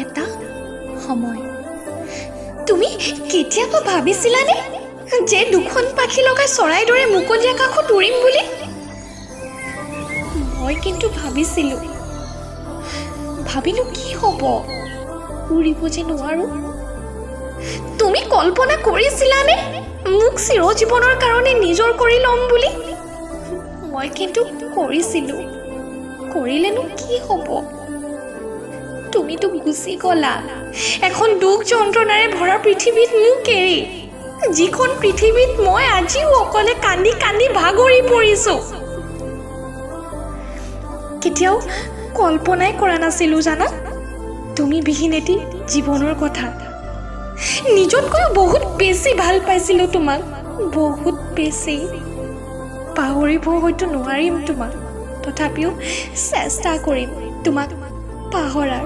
এটা সময়। তুমি কেতিয়াবা ভাবিছিলানে যে দুখন পাখি লগা চৰাইৰ দৰে মুকলি আকাশত উৰিম বুলি? মই কিন্তু ভাবিছিলোঁ। ভাবিলো কি হ'ব, উৰিব যে নোৱাৰো। তুমি কল্পনা কৰিছিলানে মোক চিৰজীৱনৰ কাৰণে নিজৰ কৰি ল'ম বুলি? মই কিন্তু কৰিছিলোঁ। কৰিলেনো কি হ'ব? তুমিতো গুচি গ'লা এখন দুখ যন্ত্ৰণাৰে ভৰা পৃথিৱীত মোক এৰি, যিখন পৃথিৱীত মই আজিও অকলে কান্দি কান্দি ভাগৰি পৰিছোঁ। কেতিয়াও কল্পনাই কৰা নাছিলোঁ জানা তুমি বিহীন এটি জীৱনৰ কথা। নিজতকৈও বহুত বেছি ভাল পাইছিলোঁ তোমাক, বহুত বেছি। পাহৰিব হয়তো নোৱাৰিম তোমাক, তথাপিও চেষ্টা কৰিম তোমাক পাহৰাৰ।